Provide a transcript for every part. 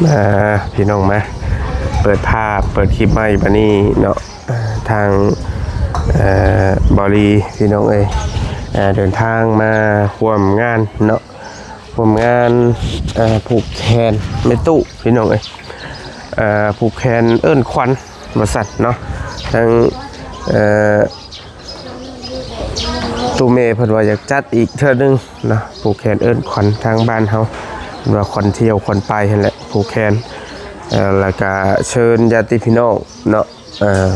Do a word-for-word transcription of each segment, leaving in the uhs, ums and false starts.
มาพี่น้องมา เปิดภาพเปิดคลิปใหม่บัดนี้เนาะ อ่าทางเอ่อบ่าวลีพี่น้องเอ้ย อ่าเดินทางมาร่วมงานเนาะ ร่วมงานเอ่อผูกแขนแม่ตู้พี่น้องเอ้ย เอ่อผูกแขนเอิ้นขวัญว่าซั่นเนาะ ทั้งเอ่อ ตู้แม่เพิ่นว่าอยากจัดอีกเทื่อนึงเนาะ ผูกแขนเอิ้นขวัญทางบ้านเฮา เพิ่นว่าขวัญเที่ยวขวัญไปหั่นแหละ ผูกแขน เอ่อแล้วก็เชิญญาติพี่น้องเนาะ เอ่อ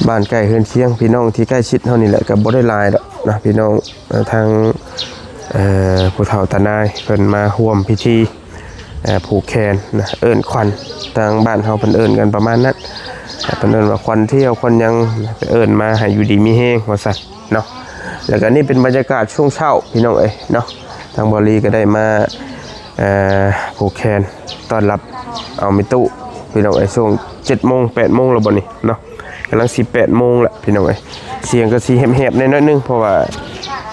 บ้านใกล้เฮือนเคียงพี่น้องที่ใกล้ชิดเฮานี่แหละ ก็บ่ได้หลายดอกนะพี่น้อง เอ่อทางเอ่อผู้เฒ่าตานายเพิ่นมาร่วมพิธี เอ่อผูกแขนนะ เอิ้นขวัญ ทางบ้านเฮาเพิ่นเอิ้นกันประมาณนั้น เพิ่นเอิ้นว่าขวัญเที่ยวขวัญหยัง เอิ้นมาให้อยู่ดีมีแฮงว่าซั่นเนาะ แล้วก็นี่เป็นบรรยากาศช่วงเช้าพี่น้องเอ้ยเนาะ ทางบ่าวลีก็ได้มาเอ่อผูกแขนต้อนรับเอาแม่ตู้พี่น้องเอ้ย ช่วงเจ็ดโมงแปดโมงแล้วบ่นี่เนาะ กำลังสิแปดโมงละพี่น้องเอ้ย เสียงก็สิแหบๆแน่น้อยนึง เพราะว่า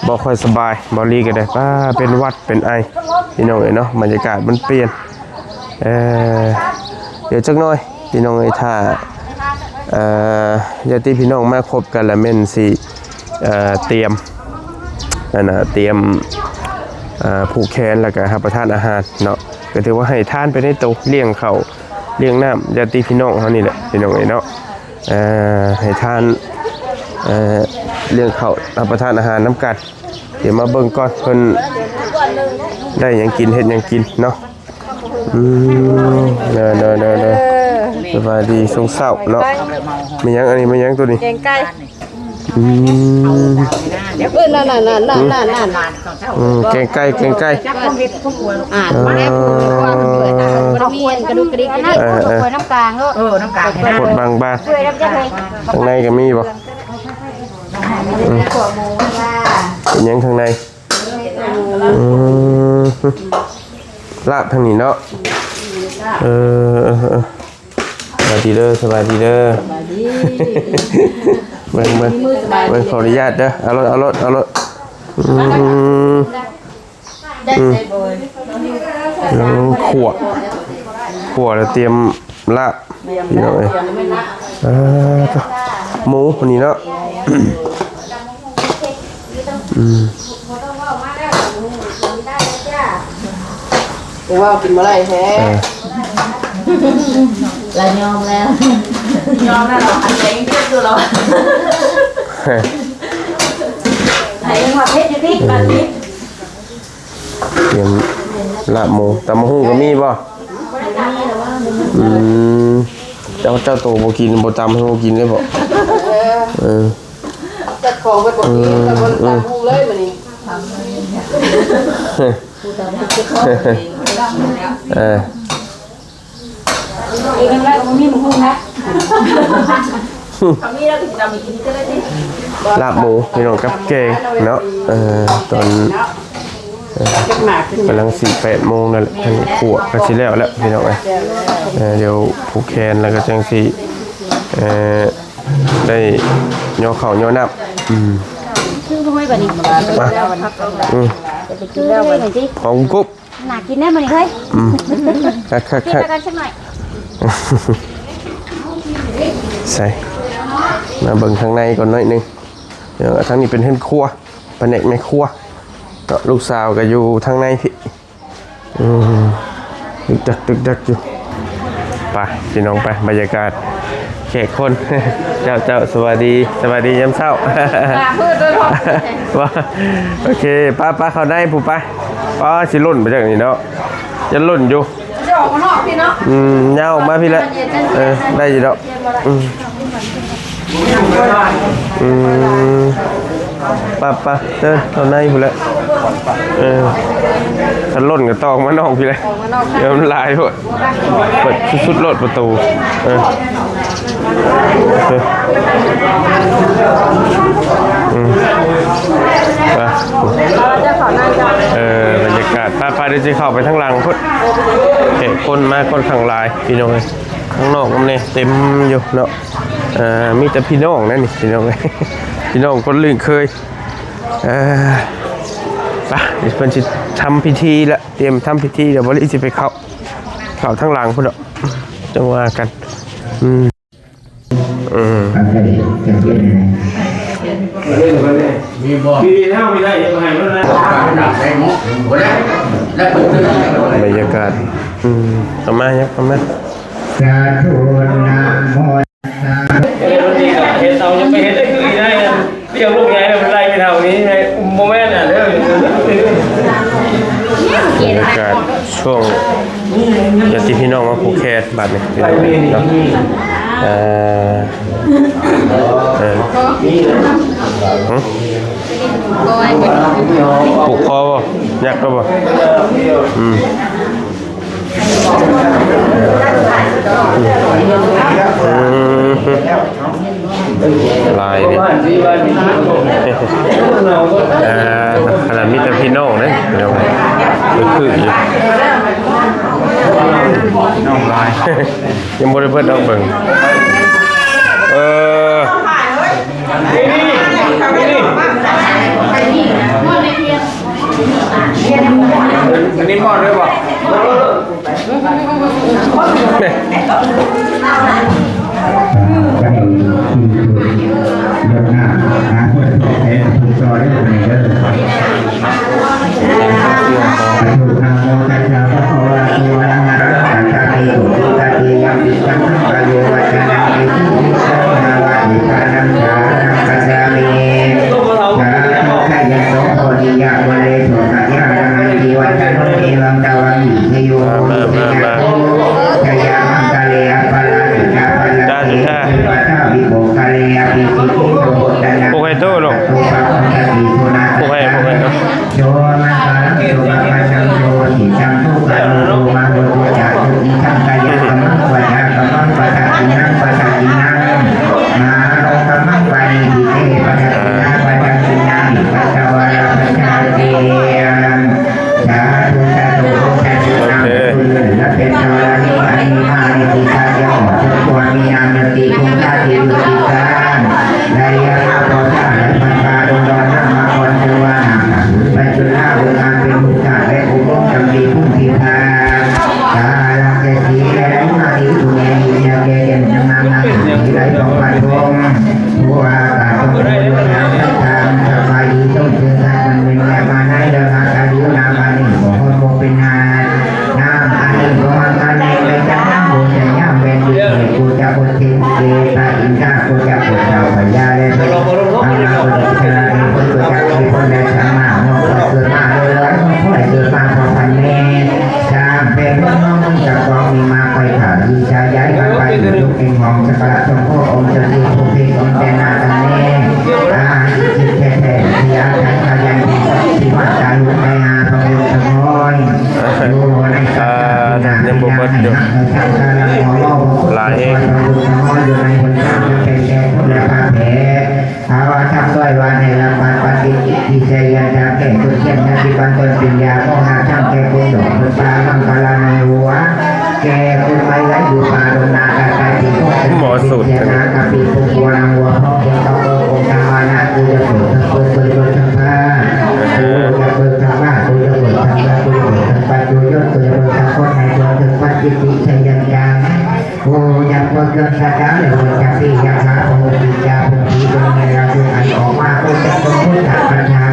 บ่ค่อยสบาย บ่าวลีก็ได้ ป้า เป็นหวัดเป็นไอพี่น้องเอ้ยเนาะ บรรยากาศมันเปลี่ยน เอ่อเดี๋ยวจักหน่อยพี่น้องเอ้ย ถ้าเอ่อญาติพี่น้องมาครบกันแล้วแม่นสิเอ่อเตรียม นั่นน่ะ เตรียมเอ่อผูกแขนแล้วก็รับประทานอาหารเนาะ ก็ถือว่าให้ทานไปในโต เลี้ยงข้าวเลี้ยงน้ำญาติพี่น้องเฮานี่แหละพี่น้องเอ้ยเนาะ เอ่อให้ทานเอ่อเลี้ยงข้าวรับประทานอาหารนำกัน เดี๋ยวมาเบิ่งก่อนเพิ่นได้หยังกินเฮ็ดหยังกินเนาะ อืม เด้อ เด้อ เด้อ เด้อ สบายดีช่วงเช้าเนาะ มีหยัง อันนี้มีหยังตัวนี้ แกงไก่ อืม เออ นั่นๆๆๆๆๆ อืม แกงไก่ แกงไก่ อ่านมาแล้ว เออ มีอันกระดูกกระดิกกระดิก เออ เออ น้ำกลางเนาะ เออ น้ำกลาง กดบางๆ ข้างในก็มีบ่ อืม เป็นหยังข้างใน อืม ลาบทางนี้เนาะ เออ เออ เออ สบายดีเด้อ สบายดีเด้อ สบายดี เบิ่ง เบิ่ง เบิ่ง ขออนุญาตเด้อ เอารถ เอารถ เอารถ อืม อืม อืม ขั่ว ขั่วแล้วเตรียมลาบ พี่น้องเอ้ย เออ หมูคนนี้เนาะ อืม แต่ว่ากินมาได้แท้ เออ เรายอมแล้ว ยอมแล้วเหรอหันใจยังเจ็บอยู่เหรอ ไอ้ยังว่าเพชรอยู่ที่บ้านนี้ เตรียมลาบหมู ตำบักหุ่งก็มีบ่ อืม เจ้า เจ้าโตบ่กิน บ่ตำให้บ่กินเลยบ่ เออ จัดของไปกดนี้แต่คนตามพุงเลยมานี่ เออ อีกแล้วมีหมูหุ้งนะ ลาบหมูพี่น้องกับแกงเนาะ เออ ตอน จัดหมากขึ้น กำลังสิแปดโมงนั่นแหละ ทางขั่วก็สิแล้วแล้วพี่น้องเอ้ย เออ เดี๋ยวผูกแขนแล้วก็จังสิ เออ ได้ย่อข้าวย่อน้ำ อืม คือห้อยแบบนี้ มา อืม คือห้อยแบบนี้ ของกุ๊บ หนากินได้มันเฮ้ย อืม คักคัก กิน คัก แล้วกันสักหน่อย ใส่ มาเบิ่งข้างในก่อนหน่อยหนึง เดี๋ยวทางนี้เป็นเฮือนครัว แผนกแม่ครัว เนาะ ลูกสาวก็อยู่ทางในพี่ อืม ดึกดักดึกดักอยู่ ไป พี่น้องไป บรรยากาศ แขกคน เจ้า เจ้า สวัสดี สวัสดียามเช้า มาเพื่อด้วยพ่อ ว่า โอเค ป้า ป้า เข้าในผู้ไป ป้า สิหล่นไปจากนี้เนาะ จะหล่นอยู่ จะออกมานอกพี่เนาะ อืม ย่างออกมาพี่ละ เออ ได้อยู่ดอก อืม อืม ป้า ป้า เดินเข้าในผู้นละ เออ คันหล่นก็ต้องออกมานอกพี่ละ เดี๋ยวมันหลายโพด เปิดสุดๆโลดประตู เออ เออ อืม ไป เออ บรรยากาศ ไปๆ เดี๋ยวจะเข้าไปทางหลังพุ้น แขกคนมาค่อนข้างหลาย พี่น้องเอ้ย ข้างนอกมันเนี่ยเต็มอยู่เนาะ เอ่อ มีแต่พี่น้องนั่นนี่ พี่น้องเอ้ย พี่น้องคนลื่นเคย เอ่อ ไป เดี๋ยวเพิ่นสิทำพิธีละ เตรียมทำพิธี เดี๋ยวบ่าวลีสิไปเข้า เข้าทางหลังพุ้นดอก จั่งว่ากัน อืม อืม มีบ่ มีเท่ามีได้ยังไงนั่นนะ บรรยากาศ อืม เอามา ยับเข้ามา สาธุ นะโมตัสสะ เห็นเอายังไปเห็นได้คือได้นะเรียกลูกใหญ่มันไล่ไปเท่านี้ไงบ่แม่นอ่ะเด้อ บรรยากาศช่วงญาติพี่น้องมาผูกแขนบัดนี้พี่น้องเนาะ เอ่อ เอ่อ หึ ผูกคอบ่ ยักษ์ก็บ่ อืม อืม ลายเนี่ย เอ่อ ขนาดมีแต่พี่น้องเนี่ย เดี๋ยวมันคืออยู่ น้องลาย ยังบ่ได้เบิดดอกเบิ่ง เออ อันนี้หมดเลยบ่ เนี่ย ก็ดีคือรถน้ำหาเพื่อนแทนถูกซอยได้ไหมเด้อ อะระหะโต สัมมาสัมพุทธัสสะ ภะคะวะโต อะระหะโต สัมมาสัมพุทธัสสะ เตโส วิกาเต ยัมปิ สังขัง กาโย วัจจะนัง เอหิ อิสสะ ภะคะวะ เอตานัง สารณัง คัจฉามิ สาธุ ขะยันโต โพธิยะ วะเรโส ขะยะ ระหันติ วัตตะโน เอวัง ตะวัง วิชโย โหติ ชยะโต ชยะมังคะเล อะปะราจิตา ปะระเต สุปัทธา วิโปกะเล อะภิสิทธิโต โหตนะ โอเค โทษลูก สัตตุปะปัสสะติ สุนันทะ โอเค โอเค โสมะกาลัง โสมะกาลัง โสติจัง ทุกขะโน โรมาโหตุ จะ สุติสังขะยะ กะมัง วะจากะมัง ปะสักขิณัง ปะสักขิณัง มหาโรกะมัง ปะเนทิเต ปะสักขิณา ปะสักขิณา ปัสสะวะระปัสสะเต สาธุ สาธุ สาธุ นามสกุลเหลือเป็นธรณี อันนี้มาในที่ข้าจะขอทุกตัวมีนามยศติคุณค่าที่อยู่ที่การ ได้ยามาพอสหายพันปาดวงดอนนำมาก่อนเทวานาคาถือไปจุฬาองค์การเป็นผู้กล้าและองค์จำดีผู้ที่พา กาลังเศรษฐีและได้มาดีผู้แม่ดีเดียวแก่เด่นนางนางสีไหลทองพันพงผู้อากาศทรงพระยุทธนามสักการสบายดีทรงเชิญท่านมันเป็นแม่มาในเรื่องอาการอยู่นามอันนี้ขอคนบกเป็นนายนามอันนี้ขออันนี้ไปจังนามบุญแต่ยามแวนดีเกิดกูจะบทเทนเกพระอินทรากูจะบทเจ้าพญาและพระอังคาบริชาในพุทธจักรที่พ้นและสามารถมองเกิดมาโดยร้อยมองค่อยเกิดมาพอพันแม่ สร้างเป็นเมืองน้องมันจะกองมีมาไปถ่ายวิชาย้ายกันไปอยู่ทุกแห่งห้องสักการะชมพระองค์เจ้าที่ผู้เพียงองค์แต่นากันแน่อาจิตแท้แท้ที่อาศัยพยันที่ที่มาตาลุกในอาพระพุทธมอยอยู่ในสักการะที่นายังบ่เบิดอยู่ หลายเอง พระพุทธมอยอยู่ในหนทางเป็นแก่คนและพระแท้ ภาวะทับซ้อยว่าในลำบากปฏิทินที่ใจยันทางแก่สุดเทียนทันที่บันเทิงปิญญาของนาช่างแก่คุณดอกคุณปลามังคลานังหัว แก่คุณไม้ไหลอยู่ป่าดงนาตาไกลที่พวกเป็น หมอสูตร เสียนากะปีผู้ควรหัวพ่อเดียวกับองค์ธรรมานะกูจะเปิดเปิดเปิดเปิดทั้งผ้ากูจะเปิดทั้งผ้ากูจะเปิดทั้งผ้ากูจะเปิดทั้งผ้ากูยศกูจะเปิดทั้งคนในตัวถึงปฏิทินใจยันทาง โอ้ยะพวกเกิดสะดาเลยว่าจะปียะพระโพธิยาโพธิดวงในราคืออันออกมาก็จะสมมุติปัญหา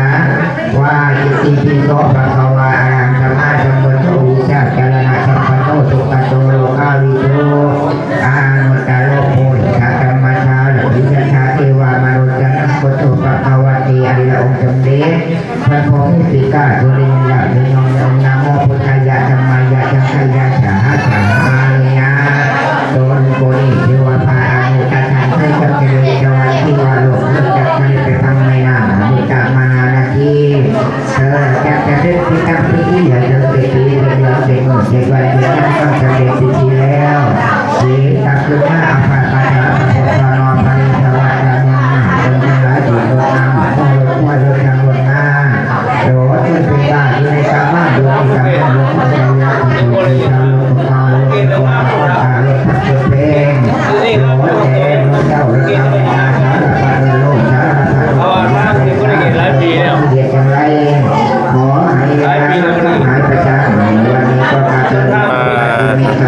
ว่าอิติปิโสภะคะวาอะระหังสัมมาสัมพุทโธวิชาจารณะสัมปันโนสุขโตโลกาวิทูอานุตตโรปุริสธรรมชาติวิชาเทวามนุษย์จันทร์พุทโธภะคะวะเตอริยองค์สมเด็จ พระโพธิสิกาสุรินทร์ยะเทโนนะโมพุทธายะธัมมายะสังฆายะสหสหายะตนโกนิเทวาพาอานุตตะทันเทจักเทวิจวันที่วาโลกเลิกจักเทไปทางในนามอนุตตะมหานาทีเธอจักจะเด็ดพิทักษ์พิธีอย่าเดินไปตีเป็นเดือนเป็นหมื่นเป็นวันเป็นยังต้องสำเร็จพิธีแล้ว เวตักคือว่าอภัยปัญหาปะปะนอภัยสวัสดิ์นามนาเป็นทั้งหลายอยู่โดยนามโมโลกว่าโลกยังโลกหน้าโดดขึ้นเป็นบ้านอยู่ในกามาโดยกามาโลกปัญญาที่ถูกที่ทำโลกกาโลกกาโลกกาโลกพักเกิดเพลงโดดแดงโลกเจ้าโลกยังนาสารพัดโลกสารพัดโลกเดียดจังไรขอให้เวลาทั้งหลายประชาชนวันนี้ก็มาเป็นวันที่มี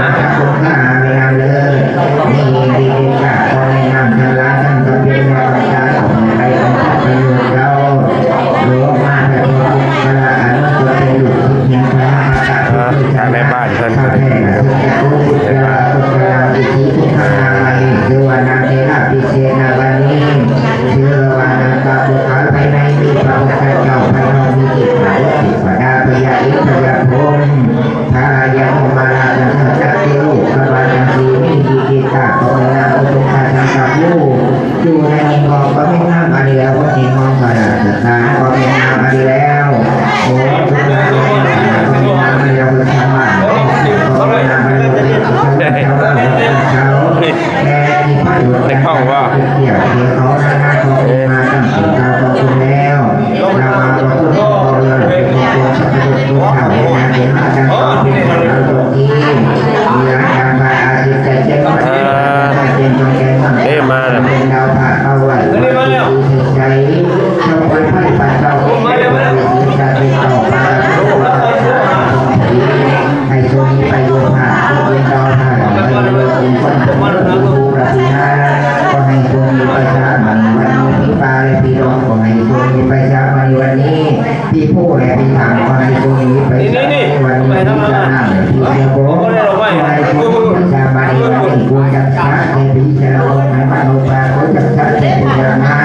าพระคุณพระอาไปนำเลย มีดีดีกาก็แนะนำทั้งหลายทั้งตนเป็นแม่ของตาของใครของพระประโยชน์เรา หลวงมาพระพุทธพระอนุตตรเป็นลูกศิษย์แห่งพระมหา อ่า ทางในบ้านเพิ่นก็ได้ พระแม่สุตตะกุศลกุศลาอิทธิพุทธนามานิสุวรรณเทระพิเศษณวันนี้ เชื่อว่านักบุญภายในมีพระพุทธเจ้าภายนอกมีเทพบุตรเทวดาพญาอินทร์พญาพรหม พญาพรหมราชาสัจจติโลกบาลสีมีดีกีตาก็ไม่นามอุตุกาสังกัปยูอยู่ในกองก็ไม่นามอันเดียวก็เห็นมองสระสถานก็ไม่นามอันเดียวแล้วโอ้ทุกท่านก็ไม่นามอันเดียวก็สามารถก็ไม่นามอันเดียวก็สามารถเขาแม่ที่พระอยู่ในห้องว่าเกี่ยวเกี่ยวเขาหน้าก็มาตั้งแต่เช้าก็คุณแล้ว เรามาประพฤติพรหมเรือนเป็นมงคลสัพพะทุกข์ทุกข์เท่าในนามเป็นพระอาจารย์สอนเป็นของเราดวงที่มีอาจารย์พระอาทิตย์ใจเจ้าพระอาทิตย์ใจจงใจมั่ง เอ๊ะ มาแล้ว เป็นดาวพระเอาไว้พระอาทิตย์ใจเจ้าไปพระปัจเจ้าเป็นพระอาทิตย์ใจเจ้าพระอาทิตย์ใจ ให้ทรงมีประโยชน์มากทุกเรื่องราวทั้งหลายในโลกนี้คนทั้งหลายผู้ปรารถนาก็ให้ทรงมีประชาบันวันนี้พี่ปาและพี่น้องก็ให้ทรงมีประชาบันวันนี้พี่ผู้และพี่ถามก็ให้ทรงมีประชาบันวันนี้พี่จะนั่งและพี่เดียวก็ให้ทรงมีประชาบันวันนี้กูจักษาแต่พี่จะลงให้มโนปากูจักษาแต่พี่จะมา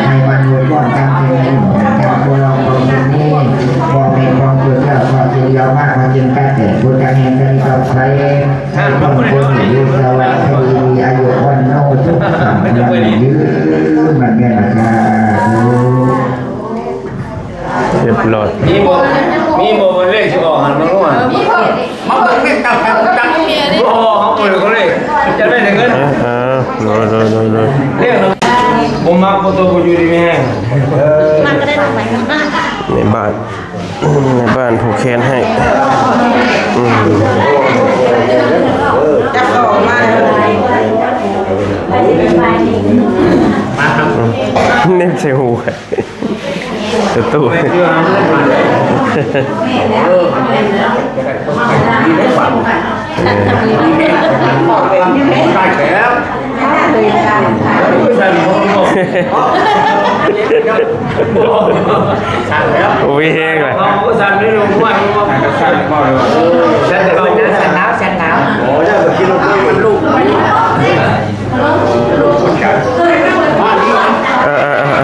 ให้มโนก้อนตั้งใจให้หมดจากพวกเราคนนี้บอกเป็นความเกิดเจ้าความเสียยาวมากความจริงใจ แต่พุทธแห่งกันต่อไปให้คนคนอยู่สวัสดีมีอายุวันโนสุขังยืนมันเนี่ยนะครับ เรียบร้อย มีบ่ มีบ่ เลขสิออกหันมาง่วน มาเบิ่งเลขเก่าครับจัก บ่ เขาเปิดเขาเลข จะได้แต่เงิน อ่าอ่าโดยโดยโดยโดย เลขนะ ผมมักบ่ตัวบ่อยู่ดีมีแฮง ในบ้าน ในบ้านผูกแขนให้ อืม จับออกมาเลย อืม เน็บใส่หู ประตู ได้แล้ว โอ้ยแห้งเลย สั่นหนาว สั่นหนาว สั่นหนาว โอ้ย เดี๋ยวกินลงไปมันลูก เออเออเออเออ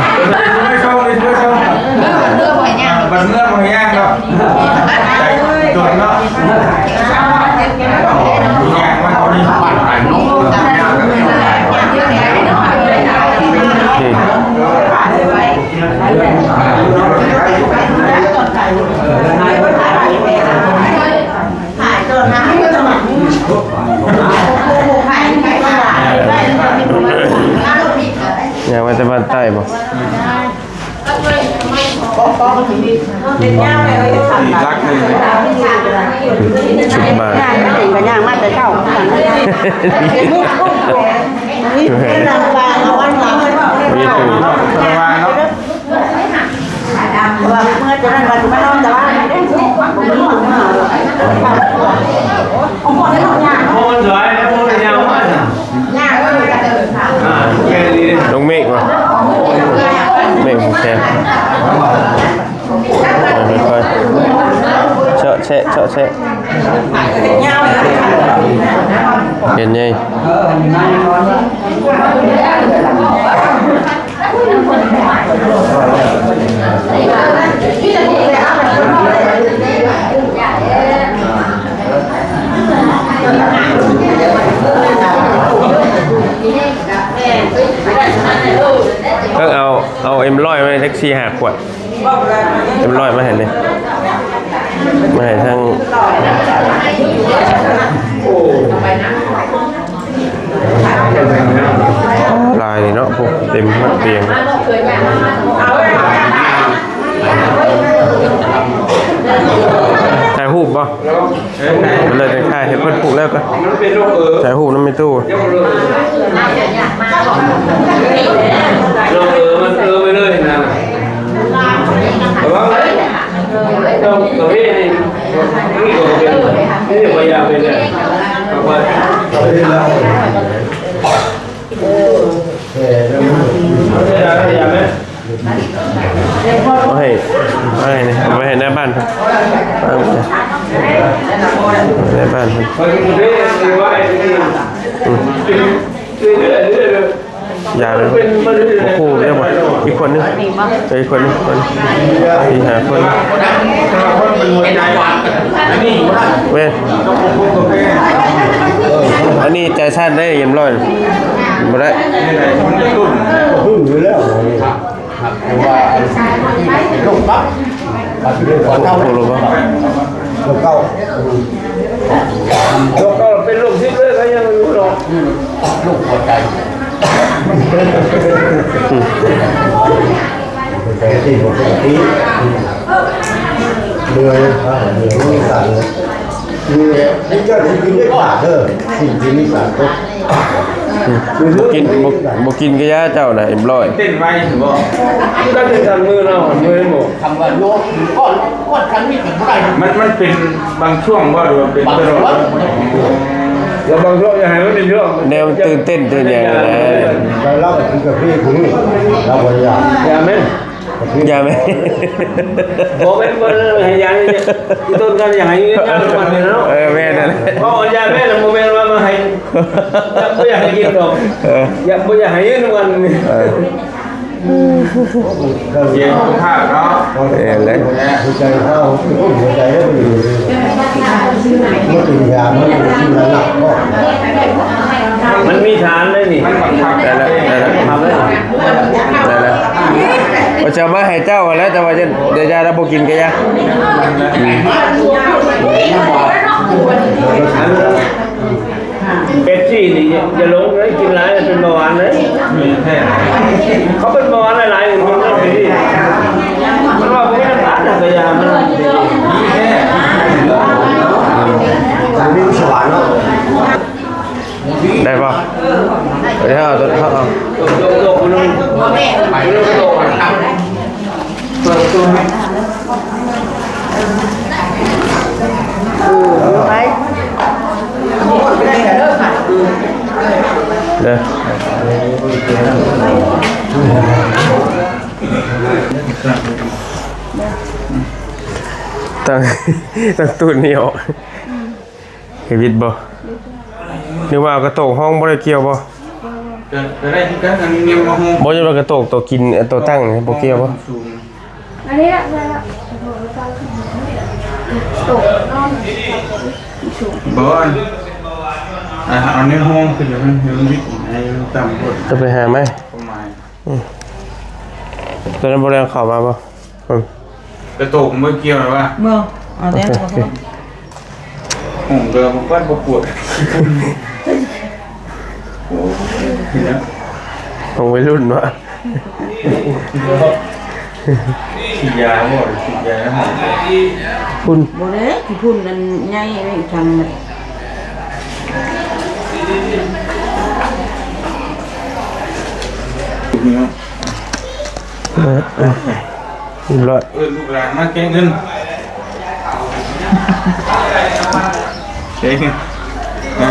บันเมื่อมันย่างเนาะ จนเนาะ ย่างมันเอานี่ปั่นไปเนาะ อืม ย่างมาแต่บ้านใต้บ่ รักหนึ่ง ชุดบ้าน ย่างมาถึงก็ย่างมาแต่เช้า มีผู้ ว่าเมื่อจะนั่นวันที่มานอนแต่ว่า โอ้มันสวยแล้วมันยาวมากนะ อ่า แค่นี้เนี่ย น้องเมฆมา เมฆผมแชร์ ค่อยๆ เชาะแชะ เชาะแชะ เห็นไง เ ก็เอา เอาเอ็มร้อยมาแท็กซี่ห้าขวด เอ็มร้อยมาให้นี่ มาให้ทั้ง ลายนี่เนาะ พวกเต็มหมดเตียง ถ่ายรูปบ่ มันเลยจะถ่ายให้เพิ่นปลูกแล้วก็ มันเป็นโรคเออ ถ่ายรูปนำแม่ตู้ โรคเออ มันเออไปเลยนะ ระวังเลย ต้องตัวนี้นี่ นี่ตัวเป็น นี่พยายามเป็นเนี่ย เอาไว้ เอาไปแล้ว เอาไปแล้ว เอาไปแล้ว เอาให้ เอาให้นี่ เอาไว้ให้หน้าบ้านครับ หน้าบ้านครับ อืม อย่าเลย โอ้โห เรียกว่า อีกคนนึง เออ อีกคนนึง คน สี่ห้าคน แม่น อันนี้ใจสั้นได้ เอ็มร้อย บ่ได้ มันจะตุ้น ตุ้นอยู่แล้ว ครับ แต่ว่าลูกปั๊บ ปัดเรื่องหัวเก่า โอ้โห ลูกเก่า ลูกเก่าเป็นลูกที่เลยเขายังไม่รู้หรอก ลูกหัวใจ หัวใจเต้นปกติ เดือย เดือยไม่สั่นเลย นี่เจ้าที่กินได้ขาดเด้อ สิ่งที่มีสารพิษ บ่กิน บ่ บ่กินกะยาเจ้าน่ะ เอ็มร้อย เต้นไวถือบ่ ก็เป็นทางมือเรา มือหมด คำว่าโยกก้อน ก้อนคันนี้ก็บ่ได้ มัน มันเป็นบางช่วงบ่ หรือว่าเป็นตลอด แล้วบางช่วงยังไงมันเป็นช่วง แนวมันตื่นเต้นตื่นหยังนะ แล้วเราก็กินกาแฟคนนี้ เราบ่ได้อยาก อย่าแม่น อย่าแม่น บ่แม่น บ่แม่น ให้ยานี่ อีต้นกันอย่างให้ยามันเนี่ยเนาะ เออ แม่นนั่นแหละ เพราะเอายาแม่นน่ะ บ่แม่นว่ามาให้ บ่อยากให้กินดอก เออ อยาก บ่อยากให้ยืนวันนี่ เออ เย็นสุขภาพเนาะ เออ แล้ว หัวใจเข้า หัวใจแล้วมันอยู่ มันกินยา มันกินยาหนักก็ มันมีฐานเลยนี่ มันบังคับได้แล้ว ได้แล้ว ทำเลย ได้แล้ว ว่าจะเอามาให้เจ้าแล้ว แต่ว่าจะ เดี๋ยวจะเราบ่กินกะยา อืม เป๊ปซี่นี่อย่า อย่าหลงเลย กินหลายเป็นเบาหวานเลย มีแท้ เขาเป็นเบาหวานหลายๆคนนั่นสิ มันว่าบ่มีน้ำตาลนะกะยามัน มีแท้ มันมีสวรรค์เนาะ ได้ปะ เดี๋ยวเอาตัว เอา เด้อ ตั้ง ตั้งตู้นี้ออก เฮดวิดบ่ นึกว่ากระโตกห้องบ่ได้เกี่ยวบ่ ก็ ก็ได้คือกัน อันนี้เนี่ยมาห้อง บ่ จะว่ากระโตกตัวกิน เอ่อ ตัวตั้งนี่บ่เกี่ยวบ่ สูง อันนี้ละ ได้ละ ตกนอน สูง บ่ อ่ะ เอาในห้องคือเดี๋ยวมัน เดี๋ยวมันวิดอีก ให้มันต่ำกว่า จะไปหาไหม ประมาณ อืม ตัวนั้นบ่ได้เอาเข้ามาบ่ อืม กระโตกมันบ่เกี่ยวหรอวะ เมือง เอาเนี่ย โอเค ผมเดินมันก็ปวด โอ้ย เนี่ย ของวัยรุ่นวะ ฉีดยาหมด ฉีดยาหมด คุณ บ่ได้ขี้ฝุ่นนั่นใหญ่ไว้ทางนั้น เออ เออ เรียบร้อย เออ ลูกหลานมาแกะเงิน แกะเงิน อ่า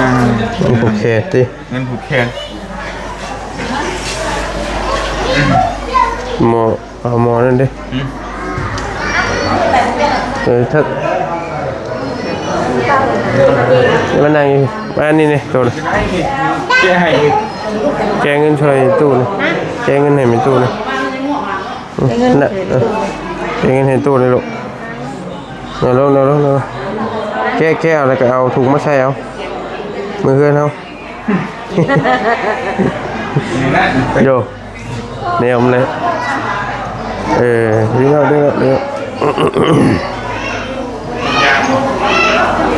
เงินผูกแขนติ เงินผูกแขน หมอ เอาหมอนั่นดิ อืม เออ ถ้า มานั่งอยู่ มานี่นี่ ตัวน่ะ แกะให้ แกะเงินช่วยตู้นี่ แกะเงินให้แม่ตู้นี่ อืม น่ะ เออ แกะเงินให้ตู้นี่ลูก เอาลง เอาลง เอาลง แกะ แกะเอาแล้วก็เอาถุงมาใส่เอา มือเฮือนเอา โย แนวมันเลย เออ เดี๋ยวเดี๋ยวเดี๋ยว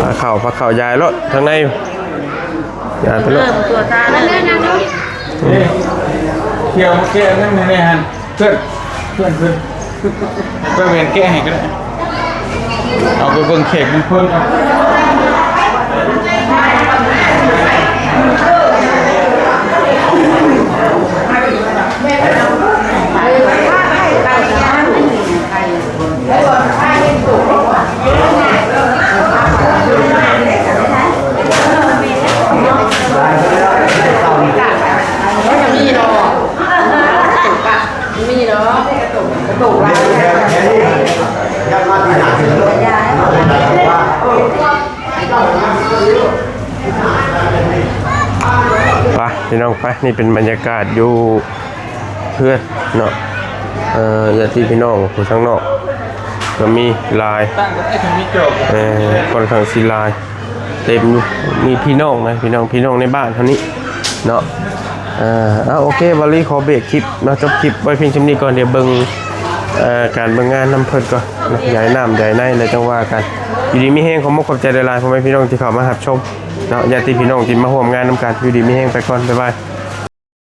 พาเข้า พาเข้ายายรถทางใน ยายไปรถ เออตัวตาเลย เขียวเขียวนั่นในหันเพื่อนเพื่อนเพื่อนเพื่อนเวนแก้ให้ก็ได้ เอาไปเบิ่งเค้กมันเพิ่น ไปพี่น้องไป นี่เป็นบรรยากาศอยู่เพื่อนเนาะ เอ่อ ญาติพี่น้องผู้ทางนอก ก็มีหลาย ตั้งแต่ไอ้คนนี้จบ เอ่อ ค่อนข้างสิหลาย เต็มอยู่ มีพี่น้องนะ พี่น้อง พี่น้องในบ้านเท่านี้เนาะ เอ่อ เอา โอเค บาลีขอเบรกคลิปเนาะ จบคลิปไว้เพียงเท่านี้ก่อน เดี๋ยวเบิ่ง เอ่อ การเบิ่งงานนำเพิ่นก่อนเนาะ ยายน้ำยายใน แล้วจังว่ากัน อยู่ดีมีแฮง ขอมกขอบใจหลายๆ พ่อแม่พี่น้องที่เข้ามารับชมเนาะ ญาติพี่น้องที่มาร่วมงานนำกัน อยู่ดีมีแฮง ไปก่อน บ๊ายบาย